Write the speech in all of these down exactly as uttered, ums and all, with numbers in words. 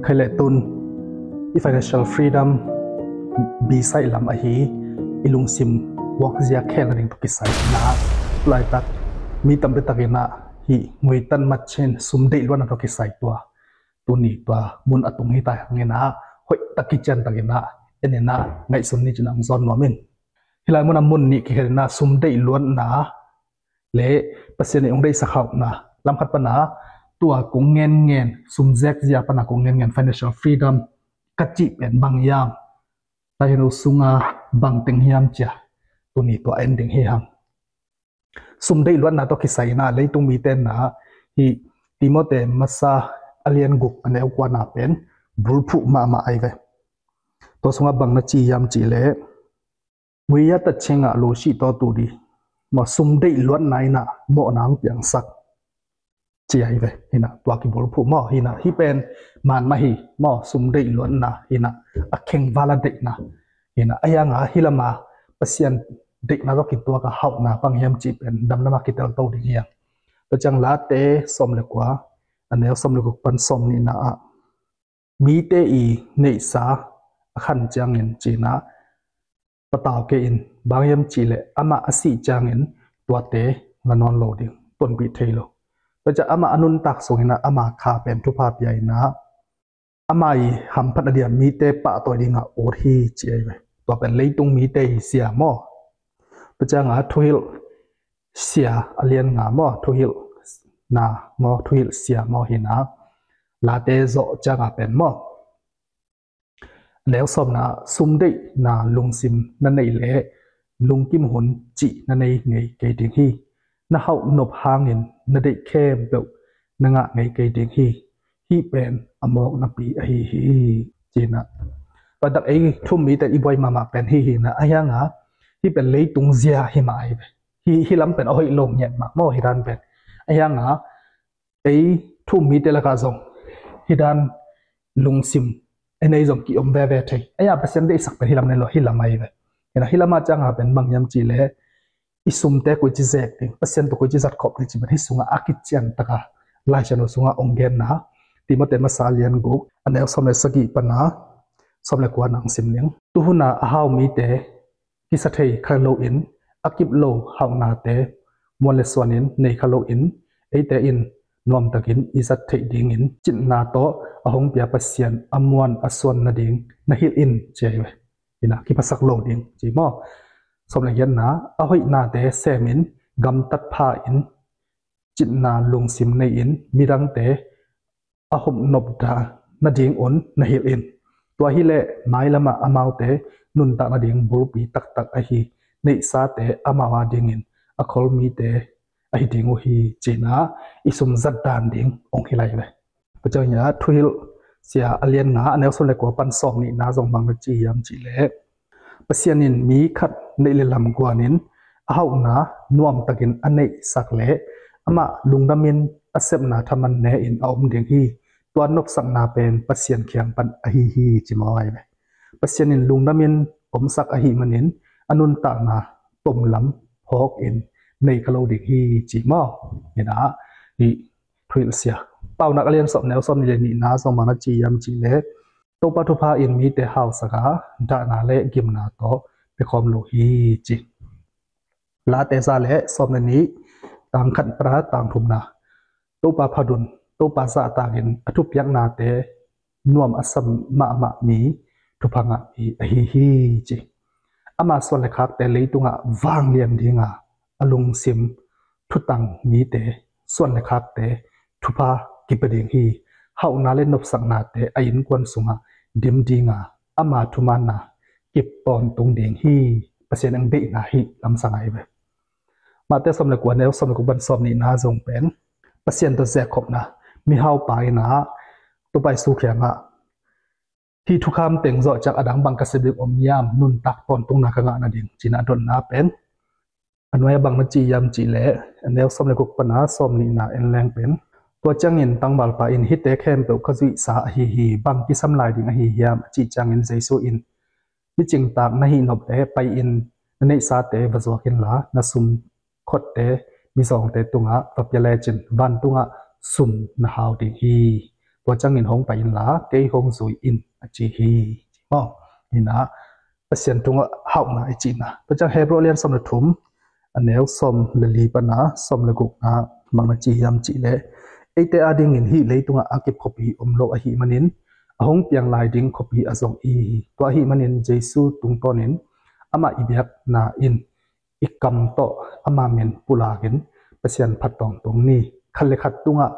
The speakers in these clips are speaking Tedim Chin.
Khai le tun i financial freedom bisai lam ahi i lungsim buakzia khel nading tawh kisai na, tulaitak mi tampi takin ah hih nguitan matchin sum deih luatna tawh kisai tua tuni tua mun a tung hi tai hangin ah hoih tak kician takin ah en in ah ngaihsun ni cin ah hong zawn nuam in. Hih lai mun ah mun nih kikhen in ah sum deih luatna le Pasian in hong deihsak hauhna lam khat pan ah tua kong ngenngen, sum zekzia pan ah kong ngenngen financial freedom ka cih pen bang hiam? Lai heno sunga bang teng hiam cia tuni tua en ding hi hang. Sum deih luatna tawh kisai in ah leitung mite in ah hih Timote masa a lian guk a neu kuana pen bulphuh mahmah ahi ve. Tua sungah bang na ci hiam cih leh, muiya tatchengah lo sih tawh tu di maw, sum deih luatna in ah mawhna hong piangsak ci ahi ve. Hi in ah tua kibulphuh maw, hi in ah hih pen man mah hi maw, sum deih luatna hi in ah a khengval a deihna hi in ah. A hiang ah hih lam ah Pasian deihna tawh kituak a hauhna bang hiam cih pen damdam a kitel to ding hi hang. Tua ciang Late sawm le kua a neu sawm le guk pan sawm nihna ah mite i neihsa a khan ciangin ci in ah patau kei in, bang hiam cih leh amah a sih ciangin tuate ngah nawn lo ding, tonpih thei lo. Tua ciang amah a nuntak sungin ah ama kha pen thupha pia in ah ama i hamphat a diam mite pahtawi dingah ut hi ci ahi ve. Tua pen leitung mite i sia maw. Tua ciang ah Thuhilh sia a lian nga maw, Thuhilhna maw, Thuhilh sia maw hi in ah Late zawh ciang ah pen maw, neu sawmna ah sum deihna lungsim na neih leh lungkim hun cih na nei ngei kei ding hi. Na hauh nop hangin na deih khempeuh na ngah ngei kei ding hi. Hih pen a mawknapi ahi hi ci in ah. Tua dak ei thu-um mite i buai mahmah pen hih hi in ah, a hiang ah hih pen leitung zia hi mah ahi ve. Hih, hih lam pen a hoih lo ngiat mah maw, hih dan pen. A hiang ah ei thu-um mite lakah zong hih dan lungsim ei nei zong ki-om veve thei. A hiang Pasian deihsak pen hih lam nei lo, hih lam ahi ve. Hi in ah hih lam ah ciang ah pen bang hiam cih leh i sumte koici zek ding, Pasian tawh koici zatkhop ding cih pen hih sungah a kician tak a Lai Siangtho sungah hong genna Timote masa a lian guk a neu sawm le sagih pan ah sawm le kua nang sim ning. Tu hun ah a hau mite kisa thei kha loin, a kip lo hauhnate muan le suanin nei kha loin, eite in nuamtakin i zat theih dingin citna tawh a hong pia Pasian a muan a suan nading na hilh in ci ahi ve. Hi in ah kiphasak lo ding ci maw. Sawm le giatna, a hoihnate semin gamtat pha in, citna lungsim nei in midangte a hopnop dah nadingun na hilh in. Tua hileh mailamah amaute nuntak nading bulpi taktak ahi neihsate amau a dingin a khol mite ahi ding uh hi ci in ah i sum zat dan ding hong hilh lai ve. Tua ciang in ah Thuhilh sia a lian nga a neu sawm le kua pan sawm nihna zong bang na ci hiam cih leh, Pasian in mi khat neih le lam guanin a hauhna nuamtakin a neihsak leh amah lungdamin a sepna thaman ne-in a om ding hi. Tua nopsakna pen Pasian kiang pan ahi hi ci maw ai ve. Pasian in lungdamin omsak ahih manin a nuntakna tomlam phawkin nei kha lo ding hi ci maw. Hi in ah hih Thuhilh sia Paunak a lian sawm neu sawm nih le nihna zong bang na ci hiam cih leh, Topa thupha in mite hausak a, dahna le gimna tawh pia khawm lo hi ci. Late za le sawm le nih, tang khat pan a tang thumna. Topa phat un, Topa zahtakin a thupiaknate nuam a sa mahmah mi thupha ngah mi ahi hi ci. Ama suan le khakte leitungah vanglian dinga a lungsim thutang mite, suan le khakte thupha kipia ding hi. Hauhna le nopsaknate a innkuan sungah dim dinga ama thumaanna kip tawntung ding hi. Pasian in deihna hih lamsang ahi ve. Mate sawm le kua neu sawm le kua pan sawm nihna zong pen Pasian tawh zekkhopna, mihaupa in ah Topa Jesu kiangah hih thukham teng zawh ciang a dang bang ka sep ding om hiam, nuntak tawntungna ka ngah nading ci in ah a dotna pen a nuai a bang na ci hiam cih leh, a neu sawm le guk pan a sawm nihna en leng pen, tua ciangin tangvalpa in hihte khempeuh ka zuihsa ahi hi, bang kisam lai ding ahi hiam a cih ciangin Jesu in, micingtak na hih nop leh pai-in na neihsate va zuak inla, na sum khotte mizawngte tungah va pia lecin vantungah sum na hau ding hi. Tua ciangin hong pai inla kei hong zui in, a ci hi. Maw, hi na, Pasian tungah hauhna i cihna. Tua ciang Hebrew a lian sawm le thum, a neu sawm le li pana sawm le gukna bang na ci hiam cih leh, eite adingin hih leitungah a kip khuapi om lo ahih manin, a hong piang lai ding khuapi a zong i hi. Tua ahih manin Jesu tungtawnin amah i biakna in i kam tawh ama min pulakin Pasian phat tawngtawng ni. Khat le khat tungah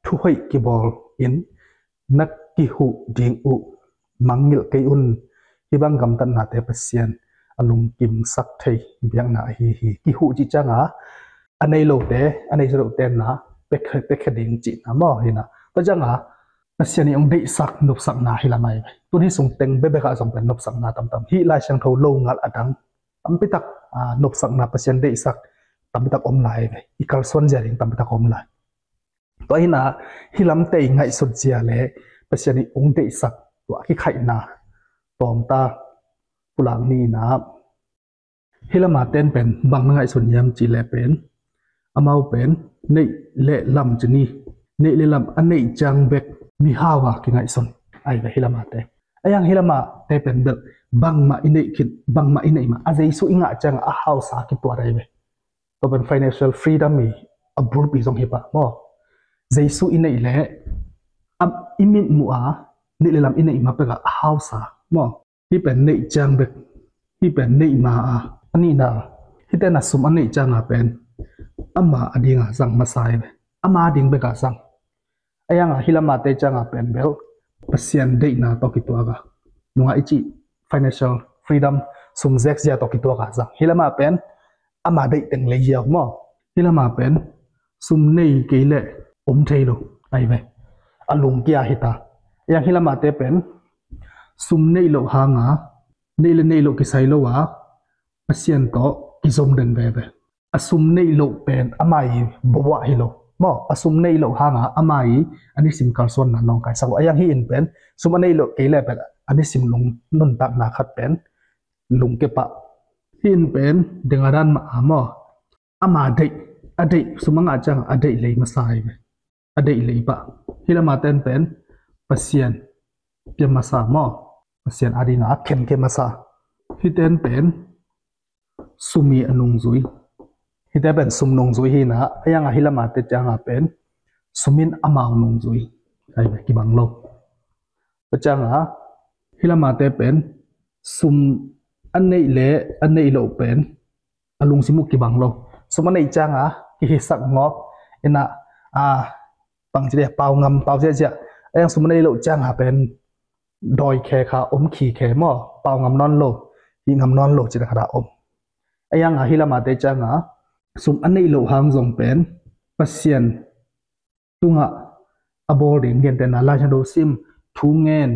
thuhoih kibawl in na kihuh ding uh mangngilh kei un. Hih bang gamtatnate Pasian a lungkimsak thei biakna ahi hi. Kihuh cih cianga a nei lote, a nei lote na pekhe, pekhe ding cihna maw hi na. Tua cianga Pasian i hong deihsak nopsakna hi lam ahi ve. Tuni sung teng bekbek ah zong pen nopsakna tamtam. Hih Lai Siangtho lo ngal a dang tampitak, ah, nopsakna Pasian deihsak tampitak om lai ve. I kalsuan zia ding tampitak om lai. Tua hi na, hih lamte i ngaihsut zia le Pasian i hong deihsak tua a kikhaihna tawmta pulak ni na. Hih lama ten pen bang na ngaihsun hiam cih leh pen, amau pen neih le lam ci ni, neih le lam a neih ciang bek mihau a kingaihsun ahi ve hih lamate. A yang hih lamate pen bel bangmah i neih khin, bangmah i neih mah, a Jesu i ngah ciang a hausa kituat ahi ve. Tua pen financial freedom i a bulpi zong hi pah maw. Jesu i neih le a i mitmuh a neih le lam i neih mah pek a hausa maw. Hih pen neih ciang bek, hih pen neih ma a, a nihna, hih ten a sum a neih cianga pen ama a dinga zang masa hi ve. Ama a ding beka zang. A yanga hih lamate cianga pen bel Pasian deihna tawh kituaka, nunga i cih financial freedom, sum zekzia tawh kituaka zang. Hih lama pen ama deih teng lei ziau maw. Hih lama pen sum nei kei leh om thei lo ahi ve. A lungkia hita. A yang hih lamate pen sum neih loh hanga neih le neih loh kisai lo a Pasian tawh kizom den veve. A sum neih loh pen ama i boah hi lo maw. A sum neih loh hanga ama i a nisim kalsuanna nawngkaisak lo. A yang hih in pen sum a neih loh kei le pen a nisim lung nuntakna khat pen lungkepah. Hih in pen dengadan mah a maw. Ama deih, a deih, sum a ngah ciang a deih lei masa hi ve. A deih lei pah. Hih lama ten pen Pasian pia masa maw. Pasian a dinga a khenke masa. Hih ten pen sum i a nungzui. Hih ten pen sum nungzui hi na, a yanga hih lamate cianga pen sum in amau nungzui. Ahi ve, kibang lo. Tua cianga hih lamate pen sum a neih le a neih loh pen a lungsim uh kibang lo. Sum a neih cianga kihisak ngawp ina, a, bangci le pau ngam, pau ziahziah. A yang sum a neih loh cianga pen dawi khe kha om khi khe maw. Pau ngam nawn lo, hih ngam nawn lo cih le khat a om. A yanga hih lamate cianga sum a neih loh hang zong pen Pasian tungah a bawl ding, gentehna Lai Siangtho sim, thu ngen,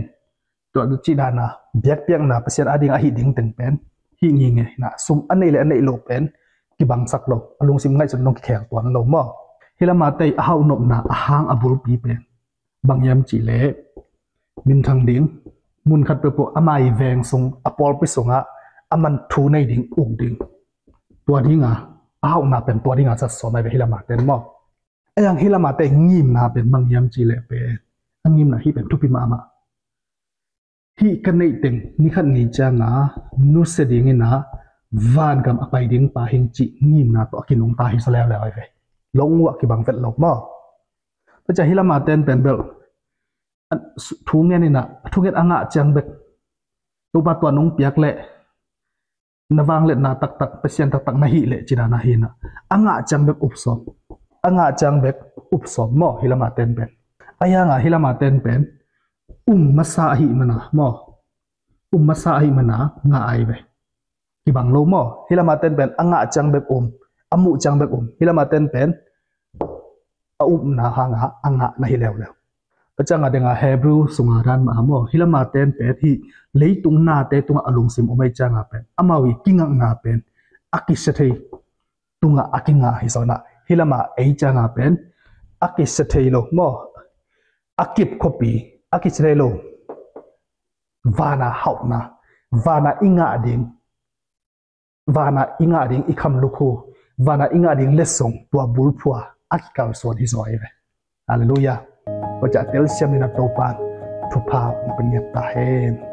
tua cih dana biakpiakna Pasian a ding ahi ding teng pen hih nginge na, sum a neih le a neih loh pen kibangsak lo, a lungsim ngaihsut nong kikhel tuan lo maw. Hih lamate a hauhnopna a hang a bulpi pen bang hiam cih leh minthang ding, mun khat peuhpeuh ama i veng sung, a pawlpi sungah a man thu nei ding, uk ding. Tua dinga a hauhna pen tua dinga zat sawm ahi ve hih lama ten maw. A yang hih lamate ngimna pen bang hiam cih leh pen, a ngimna hih pen thupi mahmah. Hih ka neih teng ni khat ni cianga nusia dingina vangam a pai ding pa hing cih ngimna tawh a kinungta hi sa leuleu ahi ve. Lung uh a kibang vet lo maw. Tua ciang hih lama ten pen bel thu ngen ina, thu ngen a ngah ciang bek Topa tua nong piak leh na vangliatna taktak, Pasian taktak na hih leh cih dana hi na. A ngah ciang bek up sawm. A ngah ciang bek up sawm maw hih lama ten pen. A yanga hih lama ten pen um masa ahih mana maw. Um masa ahih mana ngah ahi ve. Kibang lo maw. Hih lama ten pen a ngah ciang bek um, a muh ciang bek um. Hih lama ten pen a upna hanga a ngah na hi leuleu. Tua cianga denga Hebrew sunga dan mah a maw, hih lama ten pen hih leitung nate tungah a lungsim om ei cianga pen amau i kingakna pen a kisia thei tungah a kingah hi sawna. Hih lama ei cianga pen a kisia thei lo maw, a kip khuapi a kisia thei lo. Vana hauhna, vana i ngah ding, vana i ngah ding i kham lukhu, vana i ngah ding letsong, tua bulphua a kikalsuan hi zaw ahi ve. Halleluiah. Tua ciang telsiam ni, na Topa thupha hong pia ta hen.